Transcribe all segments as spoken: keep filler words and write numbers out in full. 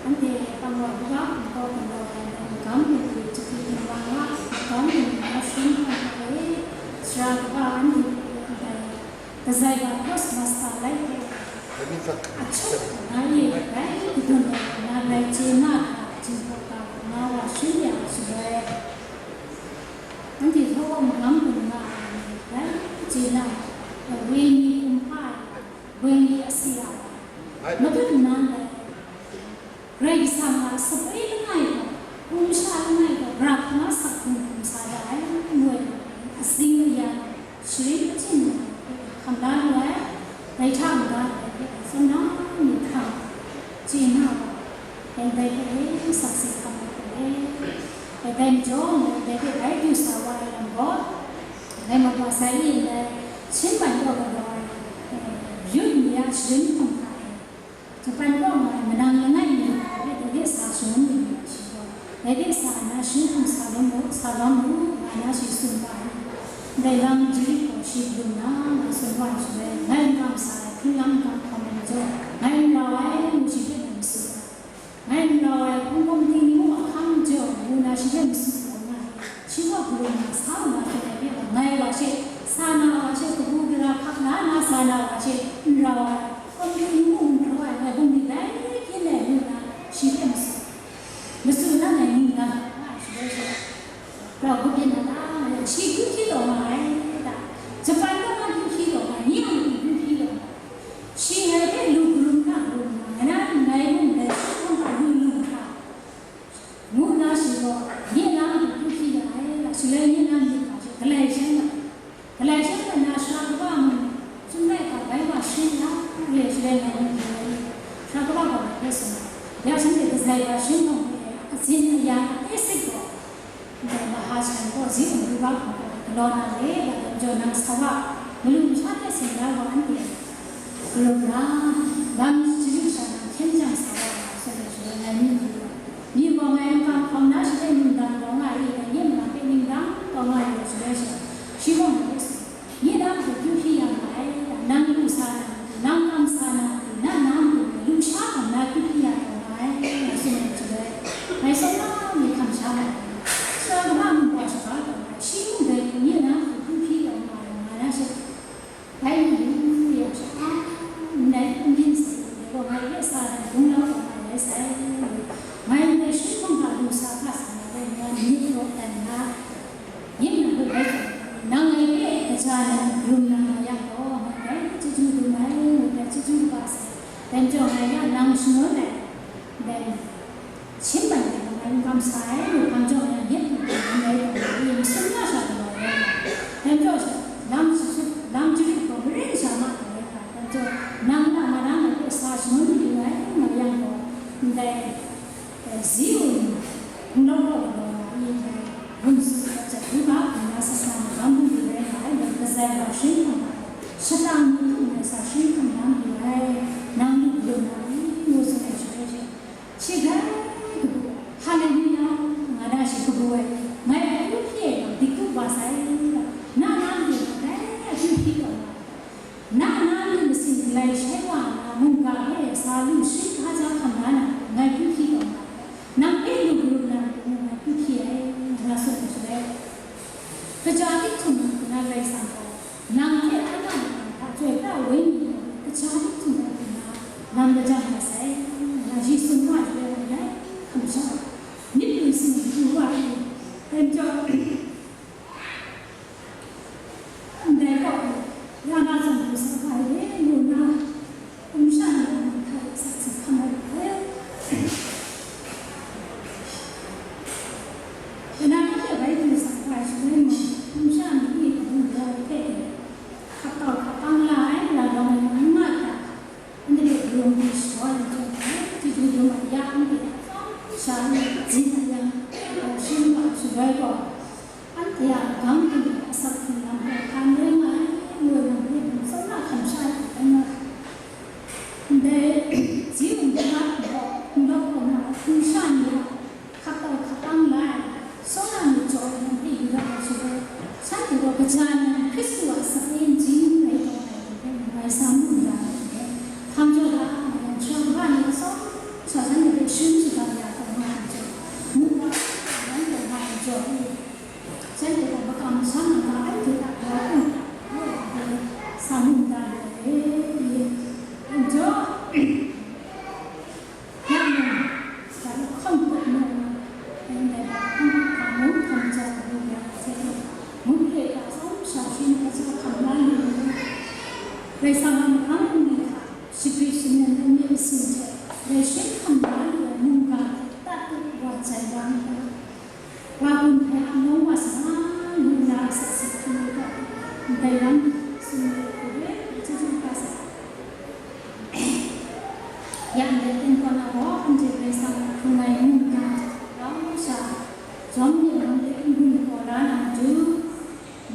Anhte pang wa puga nkaw galaw ai magam mungwi jahpyi ginwang a magam mungwi na shun hkam hkam e, sara kaba anhte hpe ndai kazai ga Toastmaster lai hpe achuk nga ye rai kadun ai na rai chye na hta, jinghpaw ga nga wa shun ya shaloi, anhte htaw magam gun nga ai ni rai chye na, wenyi kumhpa ai, wenyi asi ai, madun nnan ai, Karai Kasang a sape langai gaw, hpung masha langai gaw, grap nga sak hkrum hkrum sa da ai, ngu ai, azing ayan, sharin achyin hkam da lu ai, dai hta mung ga dai hpe tsawmnang ni hkang chye na gaw, dai dai hpe e sakse hkam ai hpe e, dai dai majaw, dai dai hpe bai du sa wa ai lam gaw, dai Mawtaw Sai e ndai Shin Bai kaw galaw ai, e, yut ni a sharin hkrum hta e, Japan kaw nga ai manang langai mi hpe dai de sa shangun mi ni shi gaw, dai de sa na shi hkum sa lawm mu, sa lawm mu, nga na shi tsun wa ai. Ndai lam Jiri gaw shi galum na, nga tsun wa ai shaloi, ngai n kam sa ai, hpring lam n kam hkawm ai majaw, ngai n rau ai, ngu shi hpe ngai masu ai. Ngai n rau ai, hpung hkawm ting ni mung ahkang majaw, ngu na shi hpe masu ai nga ai. Shi gaw galum na sa nna tsun ai hpe gaw, ngai wa she, sa na wa she, kabu gara hkak la na sa na wa she, n rau ai, hkawm ting ni mung n rau ai, ngai bungli rai hpyin ai ngu na shi hpe masu, masu na ngai ning na, nga ai shaloi she, rau hku byin na ta, nga yang, shi hkyu hkyi taw nga ai ta, Japan kaw na hkyu hkyi taw nga ai, nye a matu hkyu hkyi taw nga ai, shi ngai hpe lu galum na galum na, ngai na ngai mung dai shi hkawng hta lu lu hkra, ngu na shi gaw, nye na matu hkyu hkyi ya ai, shaloi nye na myit hpa she, galai shang na, galai shang na, na sara kaba mung, Chyum laika bai wa sharin ya, re shaloi ngai myit hkyu ai, sara kaba gaw ngai hpe tsun ai, ya shanhte kazai ga sharin hkawng hpe, azin aya, a basic gaw, ndai Mahachan gaw, Zi Umruba hkawng gaw, galaw na re, ga dan jaw nang sa wa, malu masha hte seng la wa anhte, Karum na, lam chyu sha na hkyen jang sa wa, sa na shaloi ngai myit hkyu ai. Ni gaw ngai n kam hkawm na, shi hte ningdang rawng nga ai, ngai nye mara hpe ningdang rawng nga ai shaloi she, shi gaw ngai hpe tsun, nye na matu hkyu hkyi ya nga ai, nang lu sa na matu, nang kam sa na matu, na na matu, lu sha hkam na hkyu hkyi ya taw nga ai, nga tsun ai shaloi, ngai tsawmnang ni hkam sha ma ai, sara kaba mung wa shaga taw nga ai, shi mung dai hku nye na matu hkyu hkyi taw nga ai, nga na she, Bai mung, ya sha, a, ndai n byin sai, dai gaw ngai hpe sa ai, gunglau wa nga ai sai, ngai ndai shi hkawng hta lu sa hkra sa na rai nna, myit raw dan nna, yin nang hpe bai taw, nang ngai hpe kaja nang rum na nga yang gaw, ngai dai hpe chyeju dum ai, ngu dai chyeju kaba sai, dai majaw ngai ya nang shangun ai, dai Shin Bai ni gaw ngai n kam sa ai, lu hkam jaw nna, yet lu hkam ngai gaw, ngai yin sum ya sha galaw ai, dai majaw, lam shachyut, lam jarit gaw, mare kasha ma galaw ai, dai majaw, nang na ma na ngai hpe sa shangun mayu ai, nga yang gaw, ndai, eh, Zi Wun, Hpunglawt kaw galaw na i, ndai, Wun Su a jat du ga, hpung na sat sa na, bang hpung du rai nga ai, ndai, kazai ga sharin hkam na, shata ni hpung ngai sa sharin hkam na mayu ai, nang lu galaw na i, ngu tsun ai shaloi she, Shi grai kabu, Haleluya, nga na shi kabu ai, ngai akyu hpyi ai yang dik du wa sai, na na matu grai akyu hpyi taw nga, na na matu masin galai shai wa nna, mungga hpe sa lu shi hkaja hkam la na, ngai akyu hpyi taw nga, nang hpe lu garum na matu mung ngai akyu hpyi ai, nga na tsun ai shaloi, kaja dik htum na Karai Kasang gaw, Nang hte Anna makam hta Chyoi Pra Wenyi gaw kaja dik htum ai hku na lam kajang mat sai, nga shi tsun wa ai shaloi ngai hkam sha ai. Myit lu sing du wa ai, dai majaw, ndai kaw e, ya na zawn du sa ga ai, ngu nna, Hpung sha ni a nang hta e sakse hkam ai hpe, kanang hpe bai du sa ga ai shaloi mung, hpung sha ni a mung rai hpe, hkap kau hkap pang la ai, la rawng ai mung n nga hta, anhte hpe rawng di shaw ai majaw hpe, chyeju dum ai ya, anhte a tsawm sha ni a zin a yang, gaw shi wa shaloi gaw, Anhte a magam hkrum ai asak hkrung lam hpe hkan rai nga ai, ngu ai lam hpe mung tsawra hkam sha ai hku rai nga ai. Ndai Zi Wun Hpunglawt gaw, Hpunglawt kaw na hpung sha ni a hkap kau hkap pang la ai, tsawra myit jaw ai lam hpe yu ra ai shaloi, shanhte gaw kaja nang Hkristu a sape n chyeju ai taw ai lam hpe mung ngai sa mu n ra ai hte, hkam jaw da ai, sara kaba ni atsawm sha shanhte hpe sharin Hkam da lu ai mungga hte tat u, wa jai wa n ta? Wa gun hpe a nawng wa sa nga, ngu nna asak si hkam ai hta, ndai lam tsun lu ai hte, chyeju kaba sa. Ya ndai ten kaw na gaw, anhte Karai Kasang a hkrung ai mungga hte rau sha, jawm ni nang hte n-gun kau la na matu,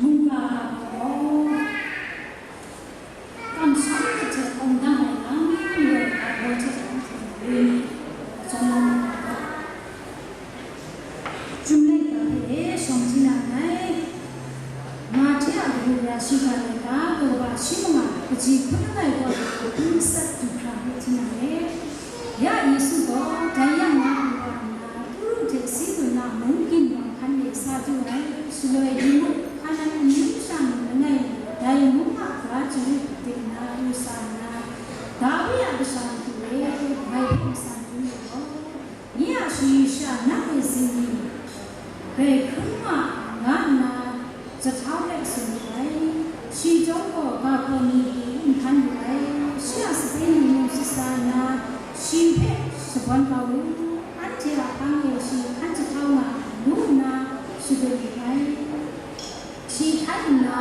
mungga ga gaw, kamsham hte hkawm dang ai lam, loi ga gaw hte anhte rin, jawm na mungga ga. Chyum laika hpe shawng hti na nngai. Mahte a kabu gara shiga laika, kaw ga shi manga, kaji hpun langai kaw na hpun matsat du hkra hpe hti na re. Ya Yesu gaw, dai yang na kaw wa nna, Turu hte Sidun na mung ginwang hkan de sa du ai, shaloi Limu, Hkanan amyu masha ni langai mi, dai mung a ga jarit de na pru sa nna, Dawi a kasha matu e, ngai hpe masan dun yu gaw, nye a shayi sha na hpe zingri bai hkrum nga, nga nna, jahtau let tsun wu ai. Shi chyawm gaw ga hkaw ni pyi n hkan wu ai. Shi a sape ni mung sat sa nna, shi hpe shabawn kau u, anhte a hpang e shi hkan jahtau nga ai, ngu nna shadum wu ai. Shi hkan nna,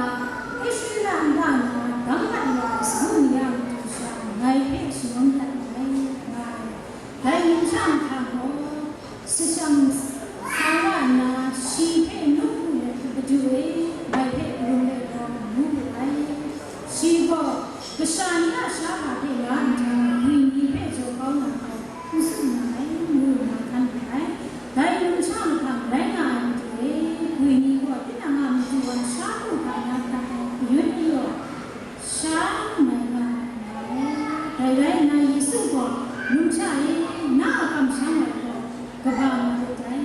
Israela nta na dang mat wa ai sagu ni a matu sha ngai hpe shangun dat nngai, nga ai. Dai numsha mahtang gaw, shashang sa wa nna, shi hpe nawku let, Madu e, ngai hpe karum let law, ngu wu ai. Shi gaw, kasha ni a sha hpa hte la nhtang, gwi ni hpe jaw kau na hkau, n tsun nga ai, ngu nna hkan wu ai. Dai numsha mahtang rai nga ai Madu e, gwi ni gaw tinang a matu a sha hku hkra na hkrat ai, mayun ayaw, sha mai nga ai. Dai rai nna, Yesu gaw numsha e, na a kamsham ai gaw kaba marit dai,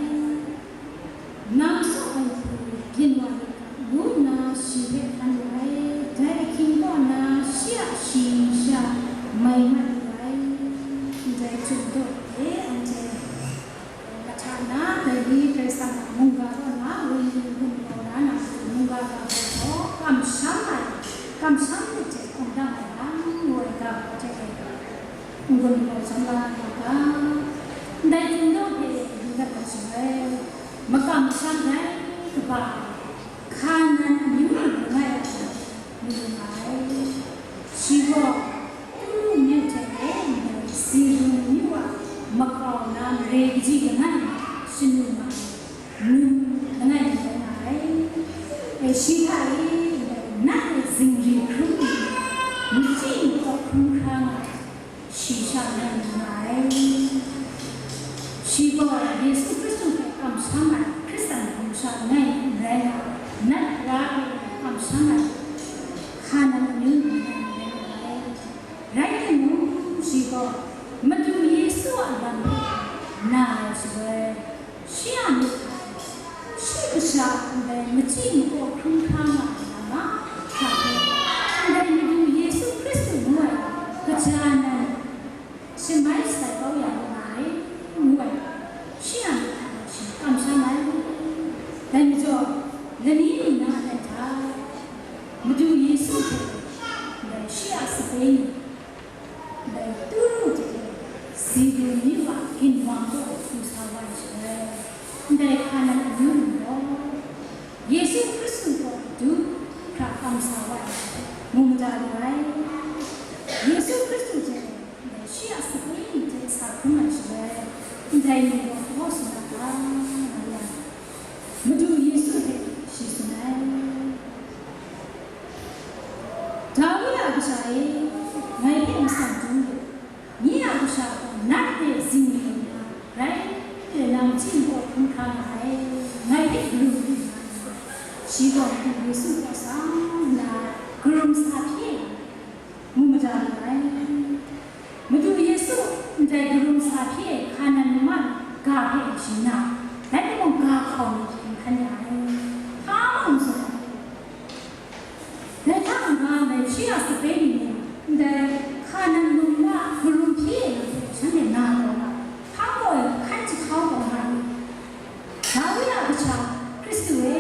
nang tsaw ai hku byin wa rit ga, ngu nna shi hpe hkan wu ai. Dai ahkying kaw na, shi a shayi sha mai mat wu ai. Ndai htum daw hte anhte Kahtana dai ni Karai Kasang a mungga kaw na wenyi n-gun kau la na matu, mungga ga gaw kamsham ai, kamsham myit hte hkawm dang ai lam ngu ai ga gaw hte e n-gun kau jang la na ga. Ndai hkying daw hpe n-gun kau shaloi, makam masham rai kaba Hkanan amyu ni langai a hta mu nga ai. Shi gaw Turu myu hte e ndai Sidun myu a makau na mare kaji langai mi shanu ma ai, num langai mi rai nga ai. E, shi hta e ndai nat e zingri hkrum nna, machyi makaw hkrum hkra nga ai. Shi sha nan lu nga ai. Shi gaw Yesu Hkristu hpe kamsham ai Hkristan hpung sha langai mi n rai nga, nat ra hpe kamsham ai hka nan amyu ni langai mi rai nga ai. Rai timung, shi gaw Madu Yesu a lam hpe na ai shaloi, shi a myit hta e, shi kasha a ndai machyi makaw hkrum hkra nga ai lam mahkra hpe, ndai Madu Yesu Hkristu ngu ai gaja nan shamai shatai kau ya lu na rai, ngu ai, shi a myit hta e shi kamsham ai. Dai majaw, lani ningnan a tai hta, Madu Yesu hte ndai shi a sape ni, ndai Turu hte Sidun myu a ginwang kaw du sa wa ai shaloi, ndai Hkanan amyu ni gaw, Yesu Hkristu kaw du hkra kamsa wa ai hpe mu mada lu ai. Yesu Hkristu hte ndai shi a sape ni hte sa hkrum ai shaloi, ndai ni gaw hkaw tsun a ta, nga yang, Madu Yesu hpe shi tsun ai. Dawi a kasha e, ngai hpe masan dun u. Nye a kasha gaw nat hpe zingri nna, rai nna machyi makaw hkrum hkra nga ai, ngai hpe garu lu nga ai. Shi gaw Madu Yesu kaw sa nna, karum sa hpyi ai, mu mada lu ai. Madu Yesu ndai karum sa hpyi ai Hkanan mung a ga hpe shi na, rai timung, ga hkau ni hte n hkan ya ai, hpa mung tsun ai. Dai hta n-ga, ndai shi a sape ni mung, ndai Hkanan mung a karum hpyi ai lam hpe shanhte na taw nga, hpa gaw hkan jahtau taw nga ai. Dawi a kasha, Hkristu e,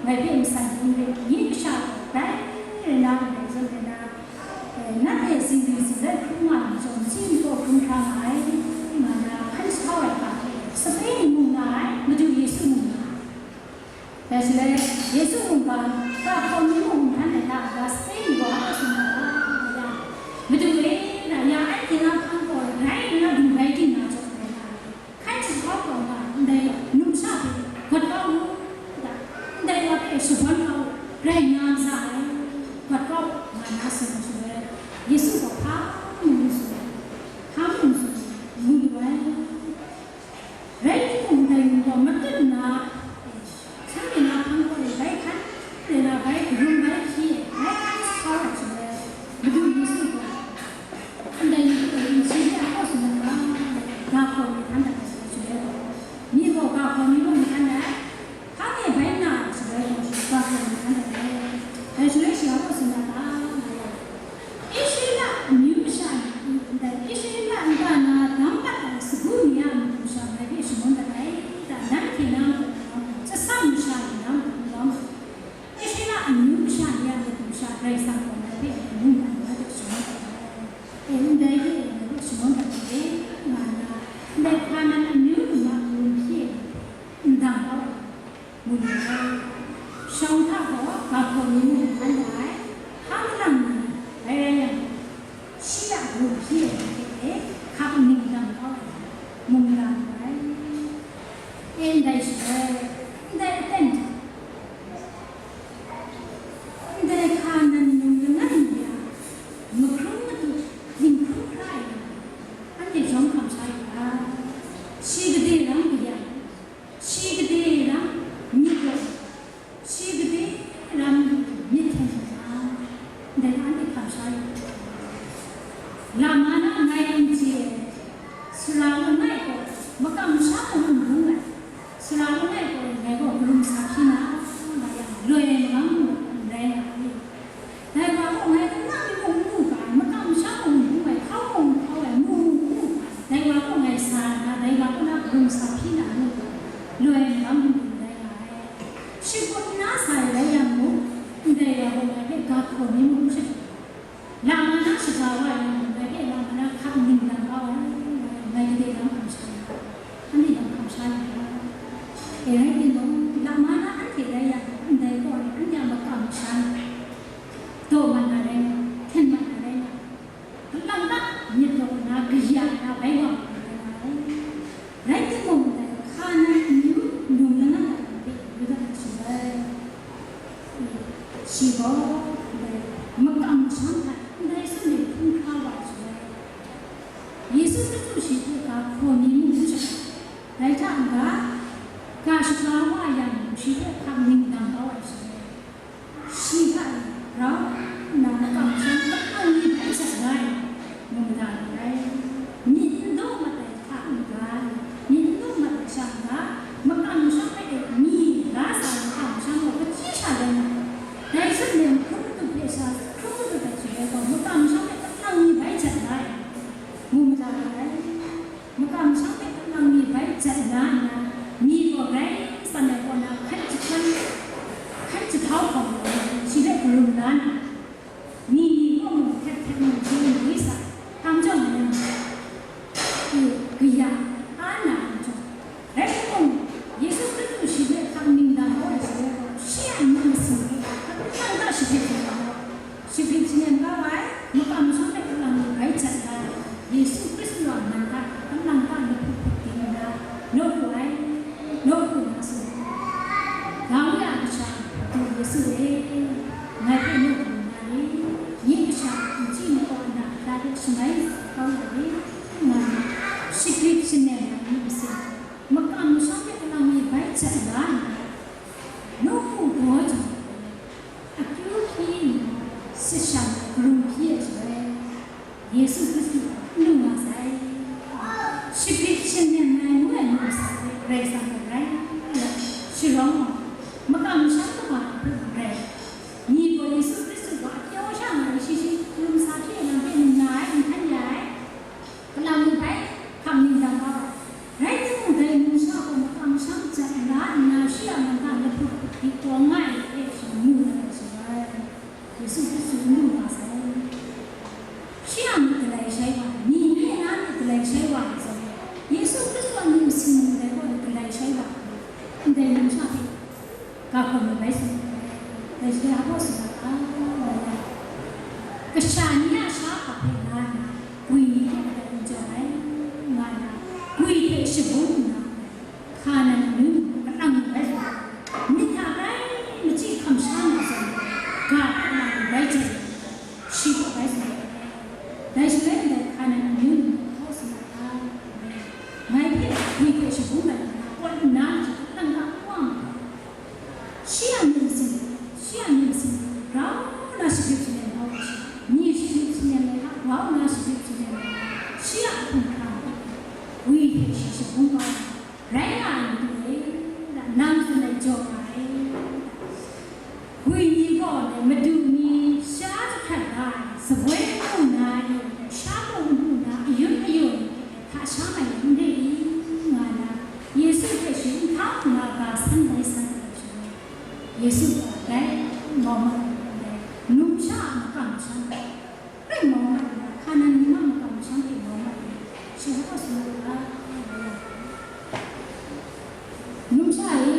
ngai hpe masan dun u, nye kasha gaw rai nna ndai zawn rai na, e, nat e zingri zingrat hkrum nga ai majaw, machyi makaw hkrum hkra nga ai, Shaloi, Yesu mungga, ga hkaw mi mung hkan ai hta, ga sape ni gaw a tsun ai hta, ya, Madu e, ra ya, anhte na hpang gaw rai nna du bai di na jaw ai hta, hkan jahkau kau nga, ndai numsha hpe gat kau u, da, ndai wa hpe shabawn kau, rai nga ma sa ai, gat kau, nga na tsun ai shaloi, Yesu gaw hpa mung n tsun ai, hpa mung n tsun ai, ngu lu ai. Rai timung, dai mung gaw matut nna, shanhte na hpang gaw e bai hkan, de na bai karum bai hpyi e, bai hkan sa ai shaloi, Madu Yesu gaw, ndai ni hpe nshi de a kaw tsun ai hta, ga hkaw mi hkan dat ai shaloi gaw, mi gaw ga hkaw mi mung hkan dat ai, hpang e bai nna ai shaloi gaw, shi ga hkaw mi hkan dat ai. Dai shaloi shi a kaw tsun ai hta, nga yang, Israela amyu masha ni, ndai Israela nta na dang pat ai sagu ni a matu sha ngai hpe shangun dat ai, da, nanhte na matu na, tsasam masha ni na matu na, Israela amyu masha ni a matu sha Karai Kasang gaw ngai hpe mu na, ngai hpe shangun dat ai. E, ndai hpe ngai hpe shangun dat ai, nga nna, ndai Hkanan amyu ni a matu hpe n dang kau ai. Mu lu ai. Shawng hta gaw ga hkaw mi mung n hkan ai, hpa malang ni bai rai yang, shi a gu hpyi ai ni hte hkap ning dang kau ai, mu lu ai. E, ndai shaloi, ndai aten hta, ndai Hkanan mung langai mi a mahkrung madu dinghkrung hkra ai ni, anhte jawm hkam sha yu ga, shi gade ram kaya, shi gade ram myit gaw, shi gade ram myit hten hten na, ndai anhte hkam sha yu. Lama na ngai n chye ai, sara langai gaw makam sha mung n bung ai, sara langai gaw ngai gaw karum sa hpyi na, nga yang, loi ai magam mung n rai nga ai. Dai wa gaw ngai kanang mi mung n mu ga ai, makam sha mung n mu ai, hkau mung n hkau ai, mu mung n mu ga ai, dai wa gaw ngai sa na, dai wa kaw na karum sa hpyi na ngu ga, loi ai magam mung n rai nga ai. Shakut na sa ai rai yang mung, ndai wa gaw ngai hpe ga hkaw mi mung n shadu. Lama na shaga wa yang mung, ngai hpe lama na hkap ning dang kau ai, ngai gade lam hkam sha ai, anhte lam hkam sha ai. E rai timung, lama na anhte rai yang, ndai gaw ni anhte a makam sha ai. Daw mat na rai nga, hten mat na rai nga, kalang ta myit daw na, kaya na bai wa mat na rai nga ai. Rai timung, dai Hkanan amyu num langai ai ni hpe yu dat ai shaloi, shi gaw dai makam masham hta ndai sumsing hkrum hkra wa ai shaloi, Yesu Hkristu shi hpe ga hkaw mi mung n shadu, dai hta n-ga, ga shaga wa yang shi hpe hkap ning dang kau ai shaloi, shi hta e rau nna makam masham kalang ni bai jat la ai, mu mada lu ai. Myit n daw mat ai hta n-ga, myit n daw mat ai sha n-ga, makam masham hpe e mi la sa ai makam masham gaw kachyi sha rai nga ai. Dai zawn e, hkrum matut hpe sha hkrum matut ai shaloi gaw, makam masham hpe kalang ni bai jat la ai, mu mada lu ai. Makam masham hpe kalang ni bai jat la nna, mi gaw grai san ai kaw na hkan jahkang, hkan jahtau hkawm ai, shi hpe karum la nna, mi ni gaw mung htet htet mung hpyi sa, hkam jawng ai yang, e, kaya, a na ai majaw, rai timung, Yesu Hkristu shi hpe hkap ning dang kau ai shaloi gaw, shi a myit masin hpe, hkap hkang ta shi hpe hkrum kau, shagrit shanem kau ai, makam masham hpe kalang ni bai jat la ai, Yesu Hkristu a man hta, kalang ta lahput hput ting nna, nawku ai, nawku na tsun ai. Dawi a kasha, Madu Yesu e, ngai hpe nawku na re, nye kasha a n chyi n kaw na, ngai hpe shamai kau na re, nga nna, shagrit shanem ai myit masin, makam masham hpe kalang ni bai jat la nna, nawku gaw jang, akyu hpyi nna, sit sha nna, karum hpyi ai shaloi, Yesu Hkristu n lu nga sai. Shagrit shanem ai ngu ai myit masin hpe Karai Kasang gaw rai nna sharawng ai, makam masham kaba ai hpe mung rai, mi gaw Yesu Hkristu gaw a pyaw sha nga ai shi shi, karum sa hpyi ai lam hpe n na ai, n htan ya ai, kalang ni bai hkap ning dang kau ai. Rai timung, dai numsha gaw makam masham jat la nna, shi a man hta lahput hput di kawng nga ai hpe shi mu na ai shaloi, Yesu Hkristu n lu nga sai. Shi a myit galai shai wa, mi nye na myit galai shai wa ai zawn, Yesu Hkristu a myit masin mung dai gaw galai shai wa, ndai numsha hpe Ga hkawm lu bai sung ai, dai shi a baw sung ai, a, nga ya. Kasha ni a sha hpa hpe la nna, gwi ni hte adat n jaw ai, nga ya, gwi hte shabung nna, Hkanan amyu kalang lu bai sung ai, myit hta bai machyi hkam sha nga zawn, ga hpe la lu bai jaw ai, shi gaw bai sung ai. Dai shaloi ndai Hkanan amyu ni gaw sung ai, ngai hpe gwi hte shabung rai nna, pawt nna, kalang ga wa ma ai. Shi a myit masin, shi a myit masin, grau nna shagrit shangun hkau ai shi, ni shagrit shangun ai hta, grau nna shagrit shangun ai hta, shi a hkum hkra ai, gwi hte shi shabung kau ai, rai nga ai madu e, nang tsun ai jaw nga ai. Gwi ni gaw dai madu ni sha jahkrat da ai, shaboi n mu na ai, sha mung n mu na, ayun ayu ni hta sha mai n re i, nga nna, Yesu hpe shi n hkau nna ga san bai san ai shaloi, Yesu gaw dai mau mat ai, numsha a makam sha, rai mau mat ai, Hkanan ni a makam sha hpe mau mat ai, shi hpa gaw sung ai ga, numsha e,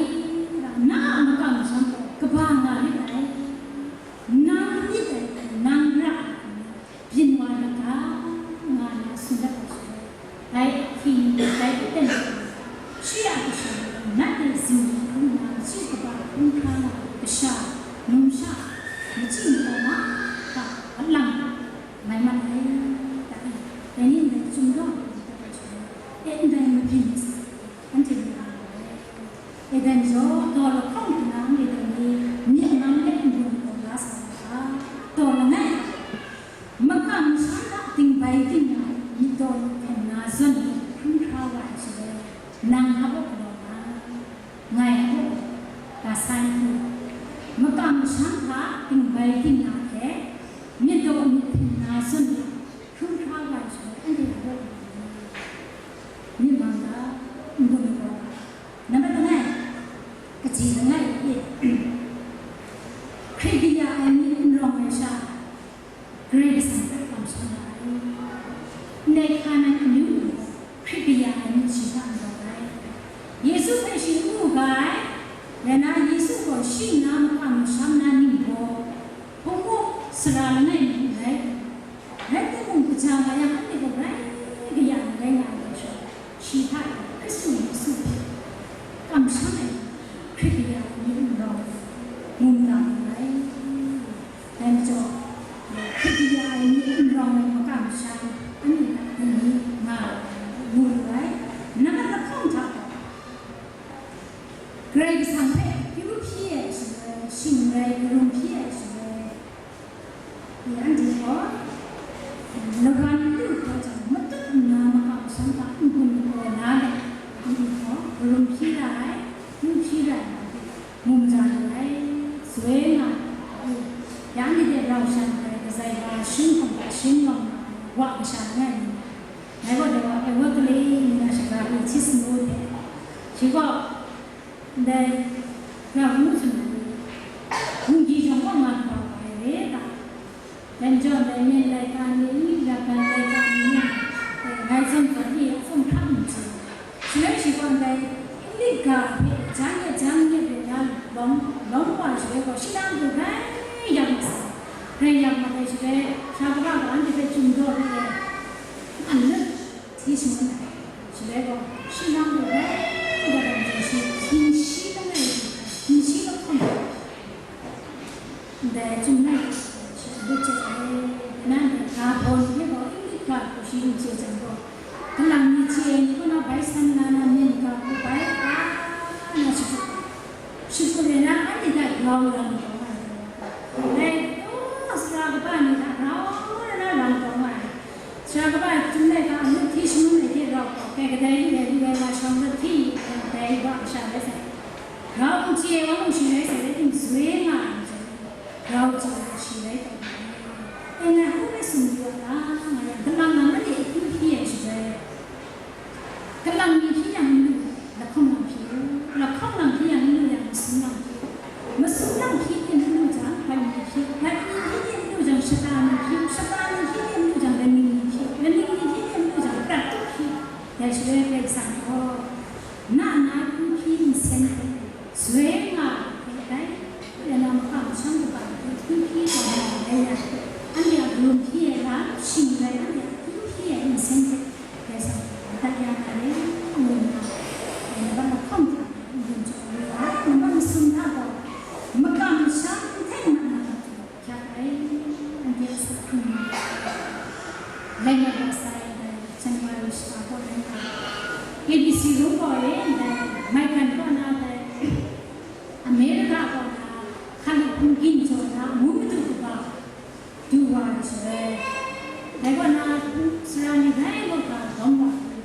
na a makam sha gaw kaba nga rit ai, nang myit ai hte nang ra ai hte na byin wa rit ga, nga nna tsun dat ai shaloi, dai ahkying, dai aten, shi a kasha, nat e zingri hkrum nna, machyi kaba hkrum hkra nga ai kasha, numsha, machyi maka mahkra a lam mai mat ai, ta e, dai ni ndai Chyum daw ai ni hpe e, ndai mabyin ni sa, anhte ni a ai. E dan jaw, daw lahkawng hte na anhte dai ni myit mang let n-gun n-gaw la sa ai hka, daw langai, makam masham hta dingbai dingna myit daw lu hkam na zawn ni hkrum hkra wa ai shaloi, nang a kaw galaw nga, ngai a kaw ga san hku, makam masham hta dingbai dingna hte myit daw myit hpring na zawn ni hkrum hkra wa ai shaloi, anhte a kaw galaw nga, myit mang ga, n-gun n-gaw ga. Nambat langai, kaji langai e, Hkrit kaya ai myit n rawng ai sha, Karai Kasang hpe kamsham ra ai. Ndai Hkanan amyu ni gaw Hkrit kaya ai myit shi hta n rawng ai. Yesu hpe shi n mu ga ai, rai nna Yesu gaw shi nna makam masham na ning gaw, hpung muk sara langai mi n rai. Rai timung, kaja nga yang, anhte gaw rai kaya na rai nga ai hte shaw, shi hta e Hkristu Yesu hpe kamsham ai Hkrit kaya ni n rawng, mu mada nga ai. Dai majaw, Hkrit kaya ai ni n rawng ai makam sha, anhte hta dai ni nga ai, mu lu ai. Nambat lahkawng hta gaw, Karai Kasang hpe akyu hpyi ai shaloi, shing rai karum hpyi ai shaloi, anhte gaw, lawan lu hkra jang, matut nna makam masham hta n-gun n-gaw la let, anhte gaw karum hpyi ra ai, akyu hpyi ra ai, mu mada lu ai, zoi nga ai. Ya anhte hte rau shan ai, kazai ga shing hkawm hta shing lawm nga ai, wa kasha langai mi, ngai gaw dai wa Evangeline nna shaga ni hti sanu hte, shi gaw, ndai, ga hpung sumtu, hpung di jawng kaw nga kaba wa ai re ta? Dai majaw, ndai myen laika ni, laban laika ni, eh, ngai zawn zawn e, a tsawm hkra n chye. Shaloi shi gaw ndai English ga hpe jan yet jan yet re na lawm, lawm wa shaloi gaw, shi na matu grai yak ma sai. Grai yak ma ai shaloi, sha kaba gaw anhte hpe Chyum daw re ai, n lut. Hti shangun ai. Shaloi gaw, shi nang gaw rai wa ai majaw shi, hpyin shi langai, hpyin shi lahkawng ai. Ndai Chyum na shi a lut chye ai. Nang gaw, ga baw ni hpe gaw, English ga hku shi n chye jang gaw, kalang mi chye ai ni kaw na bai san na na myen ga hku bai, a, na shakut ai. Shakut ai na, anhte hta grau lam taw nga ai. Dai, o, sara kaba ni hta grau na na lam taw nga ai. Sara kaba Chyum laika a lut hti shangun ai hte rau hkawk, kai kadai lu ai, lu ai wa shawng lat hti, dai wa kasha rai sai. Grau n chye ai wa mung shi rai sai, rai timung, zoi nga ai majaw, grau chye ai shi rai taw nga ai. E, ngai hku rai tsun yu a ta, nga yang, kalang lam anhte akyu hpyi ai shaloi, kalang mi hpyi yang n lu, lahkawng lam hpyi u, lahkawng lam hpyi yang n lu yang, masum lam hpyi u. Masum lam hpyi hte n lu jang, bai mi hpyi, bai mi hpyi hte n lu jang, shata mi hpyi u, shata mi hpyi hte n lu jang, laning mi hpyi u, laning mi hpyi hte n lu jang, prat tup hpyi u. Dai shaloi Karai Kasang gaw, na na akyu hpyi nsen hpe, zoi nga ai hpe, Kaba hpyi taw na ai rai na, anhte a galum hpyi ai lam shing rai, anhte a hpyi ai nsen hte Karai Kasang madat ya na re, ngu nna, dai nambat lahkawng hta n-gun jaw ai, nambat masum hta gaw, makam masham n hten mat na matu hkyak ai, anhte a sa hkrum na ai. Lai mat wa sai, dai January shaga kaw rai nga, A B C Rome kaw e, dai Michael kaw na, dai America kaw na, hkalup hpung ginjaw na, amu madu kaba, du wa ai shaloi, dai kaw na, sara ni rai gaw ga dawm wa ai.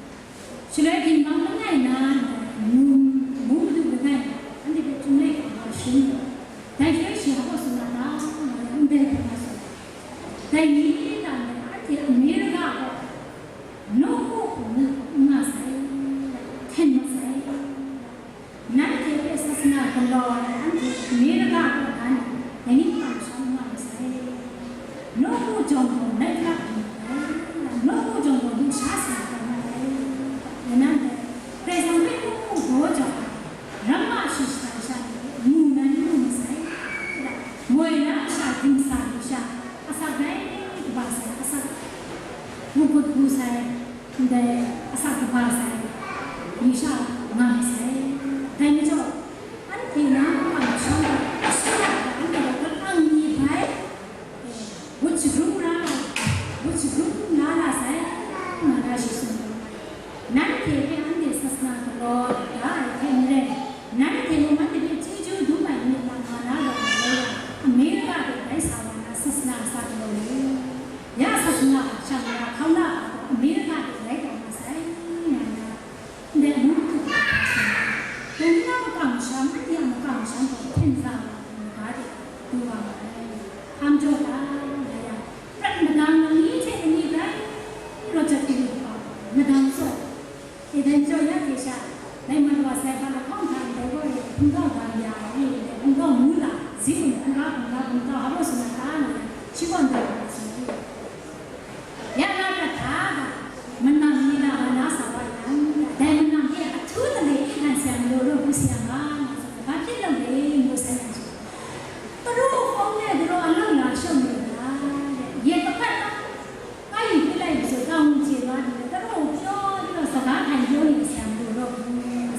Shaloi ginmang langai na, amu, amu madu langai na, anhte hpe Chyum Laika wa shun ai. Dai shaloi shi hpa gaw tsun na ta, nga yang ndai hpe nga tsun ai. Dai ni hta ndai anhte America gaw, nawku hpung ni n nga sai, hten mat sai. Nanhte hpe sasana galaw ai anhte America kaw dan e, dai ni makam masham n nga masai. Nawku jawng gaw night club du ai, nawku jawng gaw lusha sa kau na ai. Rai nna, Karai Kasang hpe nawku gaw jawng ai, ramma shayi shaga sha ni hpe mu nan n mu masai. Moi na masha, dingsa lusha, asak rai kaba sai, asak mukut gu sai, ndai asak kaba sai, lusha nga masai. Dai majaw, anhte na makam masham gaw, shi a hta anhte gaw kalbang ni bai, eh, ngut shagrung la, ngut shagrung la la sai, nga na shi tsun ai. Nanhte hpe anhte sasana galaw da ai hte maren, nanhte mung anhte hpe chyeju dum ai myit lam nga na rawt ai rai yang, America de bai sa wa na sasana sa galaw ni? Ya sasana, shangra, hkauna a gaw America de rai taw nga sai, nga na, ndai amu hku hkra sa na, dai ni a makam masham, anhte a makam masham gaw hten za wa ai maga de du wa ma ai. Hkam jaw da, nga yang, prat madang nang ni hte lani rai, rawt jat galu kaba, madang tsaw. E, dai majaw ya hte sha, dai mat wa sai hpa lahkawng hta ndai gaw e, hpungtau ga ya ai, ndai hpungtau mu la, zi gun hpung ga, hpung ga, hpungtau hpa gaw tsun na ta, nga yang, shi gaw ndai gaw tsun ai. Ya na prat hta, manam ni na ga na sa wa yang, dai manam e ahtu lale e hkan sa yang, law rawt gu sa yang nga, nga tsun ai. Hpa hpyi law le, ngu sai yang shi, taraw hkawng e taraw a law la shawng lu ga, yet kahpat na, Kayu hpe lai majaw, kau n chye wa ai ni, taraw pyaw pyaw saga htan pyaw ni masha majaw rawt gu,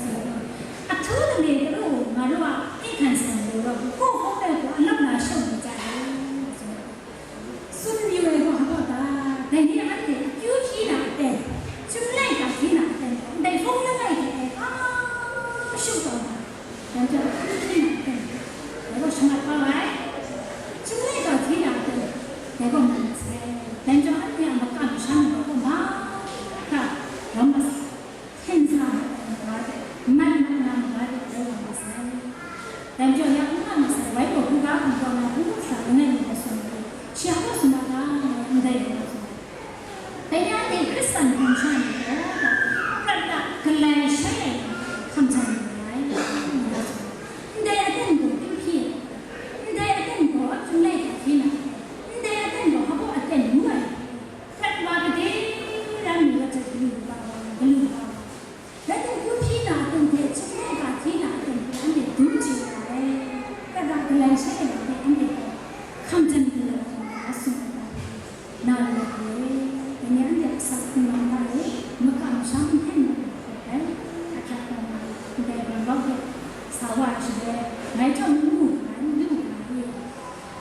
tsun ai. Ahtu lale taraw nga raw a, hpe hkan sa majaw rawt gu, hkaw hkaw ai gaw, a lap na shawng ni chya ai, tsun ai. Tsun yu ai gaw hpa ta, dai ni anhte akyu hkyi na aten, Chyum Laika hkyi na aten gaw, ndai hpawng langai hte e, a, shut taw na, Dai majaw, hkyu hkyi na aten, dai gaw shangat kau ai, Chyum Laika hkyi na aten, dai gaw mat masai. Dai majaw, anhte a makam masham gaw mahkra rawm mas, hten sa ai maga de, mat mat na maga de, rai wa masai. Dai majaw, ya n nga masai, wai gaw hkungga hkungga na, hkungga hkra langai mi gaw tsun ai, shi a gaw tsun na ta, ndai gaw tsun ai. Dai ni anhte Hkristan hpang sha ni gaw, prat a galai shai ai lam hte hkam jan lu ai, nga tsun ai. Ndai aten gaw kyu hpyi ai, ndai aten gaw Chyum Laika hkyi na ai, ndai aten gaw hpa baw aten ngu ai, prat wa gade ram mi rawt jat galu kaba wa, galu kaba wa, Dai hte kyu hpyi na aten hte, Chyum Laika hkyi na aten hte anhte dum chye ai, prat a galai shai ai lam hte anhte gaw hkam jan lu ai hte na tsun ai, na lu ai hte, dai ni anhte a asak hkungga na e, makam masham n hten mat na hkawt ai, ahkyak taw na, ndai ram bau hte sa wa ai shaloi, ngai chyawm n mu ga ai, n lu ga ai.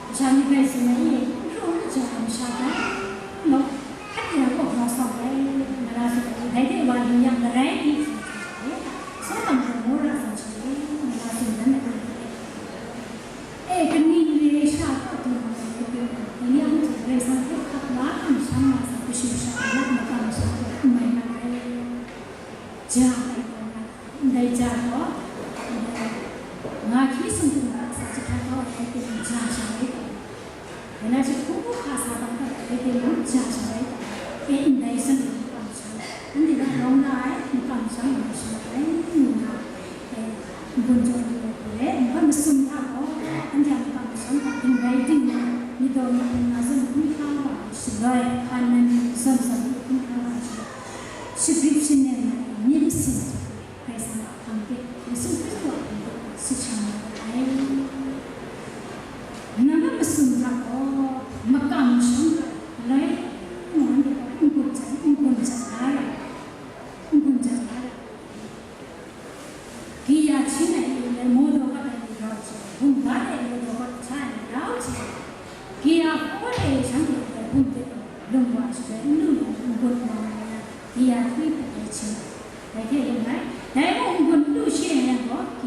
Masha ni bai tsun ai, n hkru n ja ai masha bai law, hkrat de na kaw hkra sau ai, nga na tsun ai, dai hte wa lu yang, marai di hte hte, Sodom gaw Gomora zawn sha e, nga na tsun dan ai. E, kaning re ai sha kaw du na rai timung, dai ni anhte Karai Kasang hpe hkap la kamsham na sa, kashu sha na makam masham gaw n mai nga ai. Ja ai gaw nga, ndai ja gaw, ndai nga hkyi sung hkungga asak jahkra kau ai rai timung, ja sha rai taw, dai na she hku hku hka sa bang dat ai rai timung, ja sha rai taw, e ndai sung hkungga makam masham, anhte hpe rawng la ai makam masham gaw shang ai, ngu na, e, n-gun jaw lu ai hku e, ngu masum hta gaw, anhte a makam masham hta dingrai dingnan, myit daw myit hpung na zawn hkrum hkra wa ai shaloi, hpa nan zawn zawn hkrum hkra wa ai shaloi, Shagrit shanem ai myit masin hta, Karai Kasang a hpang de, Yesu Hkristu a hpang de, sut sha na ai.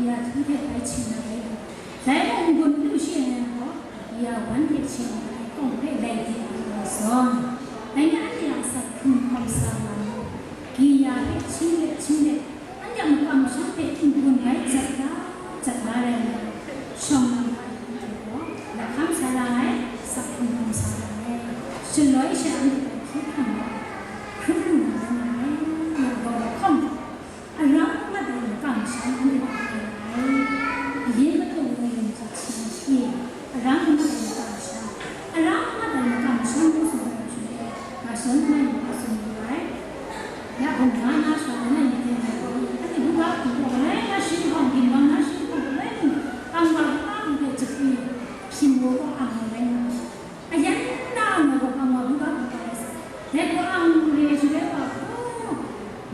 Ya htu hte bai chye na rai lu. Dai mung n-gun lu shi ai gaw, ya wan hte chye na ai kawng hpe lai di ai wa zawn, dai ni anhte a asak hkrung hkawm sa nga mu. Kaya hpe ching let ching let, anhte a makam masham hpe n-gun bai jat da, jat da rai nna, shawng na ma ai hte gaw, lahkam sa ra ai, asak hkrung hkawm sa ra ai, shaloi she anhte gaw hkye hkrang na, hkrum lu na rai nga ai, ngu gaw lahkawng hta, arang mat ai makam masham anhte hpe nga ra ai. Ayin matung e, yawng hta hpyi, arang mat ai makam masham, arang mat ai makam masham ngu tsun ai hte, nga shawng nna yu hkra tsun yu ai. Ya gaw, na na shawng nna yu hte nga gaw, anhte buga hku gaw, galai na shi hkawng, ginwang na shi hkawng, galai mung, kangwa buga hku hpe jahpri, hpyin gaw gaw ang ai rai nga ai. Ayan na ang gaw kangwa buga hku hpe rai sa, dai gaw ang re shi rai wa, oh,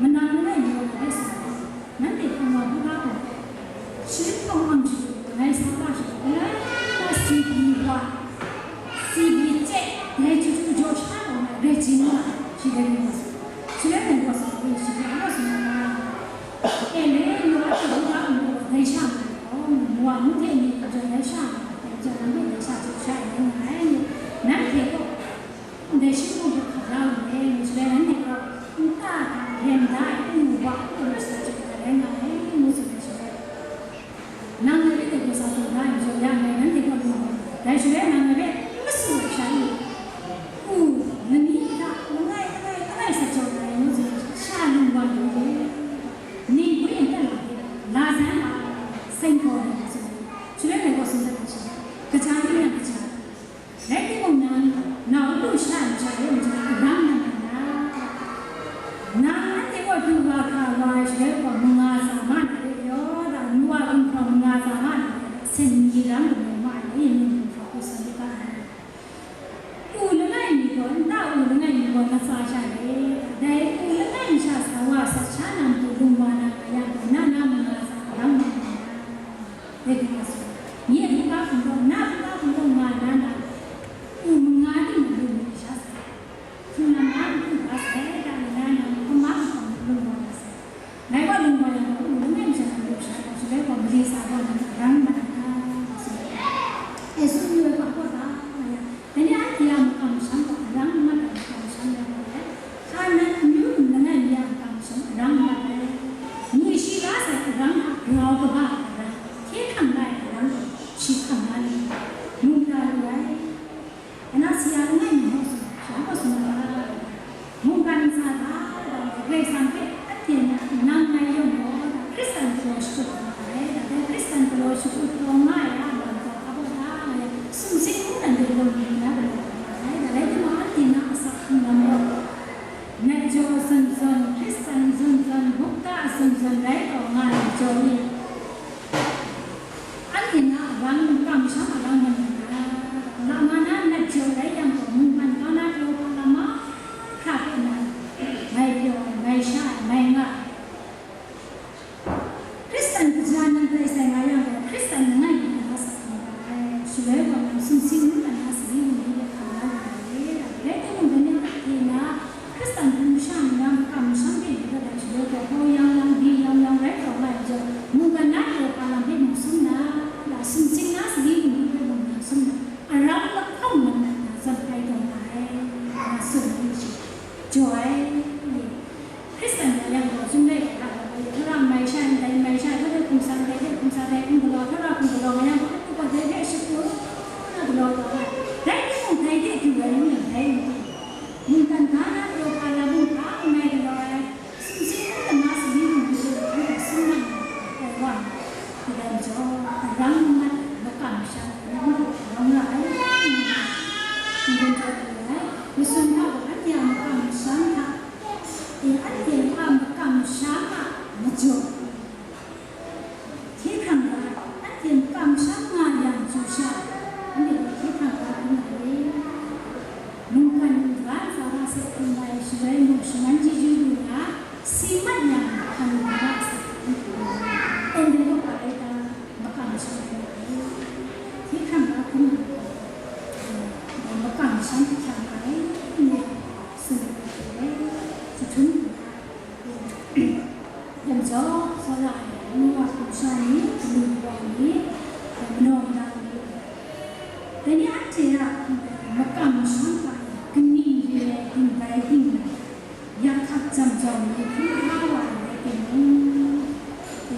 manang langai mi gaw rai sa, nanhte kangwa buga hku Shi hpawng ang chyu, ngai sa wa shi, ngai na si bi wa, si bi chye, ngai chyu chyu jaw sha gaw ngai grai jin wa, shi dai ni wa su. Shi dai ni wa su, shi dai wa su na. E le, yo a chyu wa, ngai sha ma, wa mu hte ni, jaw ngai sha ma, jaw ngai sha chyu sha ngai, ngai, ngai hte gaw, Ndai shi mung hpe hkap la lu ai, ngu shaloi, nanhte gaw nta hta ren da ai, n-gu wa, n-gu wa sa chye ai rai nga ai, ngu tsun ai shaloi, nang ngai hpe dai gaw sa tsun da ai majaw, ya ngai nanhte kaw lung ai, dai shaloi nang ngai hpe n masu ai sha ni, u, lani hta langai, langai, langai sa jaw ai, ngu tsun ai sha, sha lung wa lu ai, ni gwi n tat la hte, la san ai, seng hkaw ai, ngu tsun ai, shaloi ngai gaw tsun dat ai shaloi, kaja ni yang kaja. Rai timung nang, na utu sha ai masha re majaw, arang nga na na? Nang anhte kaw du wa hkra wa ai shaloi gaw, manga tsa ma na re yaw, da, nu wa gumhpraw manga tsa ma na re, sen ni rang galaw ma ai, ning gumhpraw hku sa lu ga ai. U langai mi gaw, nta u langai mi gaw, latsa sha re, dai u langai masha sa wa sat sha na matu lung wa na nga yang gaw, na na manga tsa arang nga na na? Dai hpung wa su, nye hpung ga hpung gaw, na hpung ga hpung gaw nga na na, u manga ting na lu mi sha sa, hpung lam na n hpung ga sai, da na na, hpung ga hpung gaw lung wa na sai. Ngai gaw lung wa yang gaw, u langai masha na lu sha gaw, shaloi gaw mali sa gaw na arang mat na, nga su. E, tsun yu ai hpa kaw da, nga yang, Dai ni anhte a makam masham gaw arang mat ai makam masham rai nga ai. Hka nan amyu langai mi a makam masham arang mat ai. Ngwi shi la sai arang hta grau kaba ai arang, hkye hkrang la ai arang gaw shi hkrang la ai, mungga lu ai. Ana si ya langai mi hkawk tsun, shi hkawk tsun ai. Mungkan ntsa hta, Karai Kasang hpe anhte nang ngai yawng gaw, Hkristan galaw shakut nga ai, dai Hkristan galaw shakut taw nga ai a lam gaw, hpa baw da nga yang, sumsing mungdan de lawm mi na galaw nga ai, dai rai timung, anhte na asak hkrung lam gaw, nat jaw zawn zawn, Hkristan zawn zawn, bukta zawn zawn rai taw nga ai majaw ni, Anhte na arang makam masham arang mat na, lama na nat jaw rai yang gaw, mungkan kau na Kalaw hpa lam mahkra hpe nan, mai pyaw ai, mai sha ai, mai nga ai. Hkristan kaja nan tai sai nga yang gaw, Hkristan langai mi na sa hkam ga ai, shaloi gaw nang sumsing mungdan na sali mungli de hkam la lu ai, rai timung, dai ni a hte na, Hkristan hpung masha ni na makam masham hpe yu dat ai shaloi gaw, hpaw yang yang, di yang yang rai taw nga ai majaw, mungkan na Kalaw hpa lam hpe mung sum na, la sumsing na sali mungli hpe mung mung sum na, arang lahkawng mat na, na zawn hpai taw nga ai, nga tsun ai ni shi, jaw ai ni, Hkristan wa yang gaw, Chyum Laika hta gaw, tara mai sha ndai, mai sha hkawhte hkum sa ndai hte hkum sa dai, hkum galaw, tara hkum galaw nga yang gaw, hkawhte hpe shakut na galaw taw ai. Rai timung, dai hte du ai ni, dai ni, Mungkan ga na Kalaw hpa lam mung hpa n mai galaw ai, sumsing mungdan na sali mungli hpe hkrai sum na ai wa, kadai majaw, arang mat makam masham ni mung rawng ra ai, n-gun jaw lu ai, masum hta gaw anhte a makam masham hta, e, anhte a makam masham a majaw, hkye hkrang ga, anhte makam masham nga yang chyu sha, anhte gaw hkye hkrang ga hkrum ai. Mungkan mungga ntsa hta sek hkrum ai, shaloi mung shaman chyeju lu na, si mat yang hkan mungga sek hkrum ai. Anhte gaw hpa rai ta, makam masham rai ai. Hkye hkrang ga hkrum ai, makam masham hkye hkrang ai, ngu tsun ai, jahtum hkrum ai. Lam jaw, tsawra ai, Ngu a hkum sha ni, kanu wa ni, manaw mada ni, dai ni anhte a makam masham hta e kaning re ai gumbai ging na, yak hkak jam jau ni hkru hkra wa ai rai timung,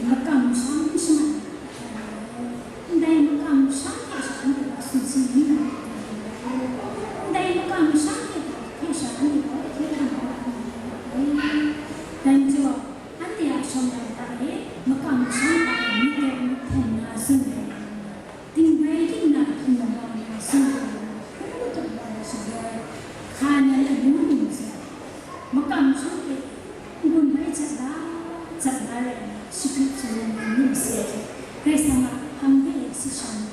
makam masham n shamai ai. Ndai makam masham hta sha anhte gaw sumsing n rai ai. Ndai makam masham hte gaw hpe sha anhte gaw hkye hkrang hkra hkra ai. Dai majaw, anhte a shawng ngai hta e makam masham hta e myit dai myit hten na zun ai, tingbai ting na htingnu wa na zun ai, hkru tawt wa ai shaloi, hka nai amyu mung zawn, makam masham hte n-gun bai jat la, jat la rai nna, shagrit sharin ai myi masin hte Karai Kasang a hpang de e sit sha na,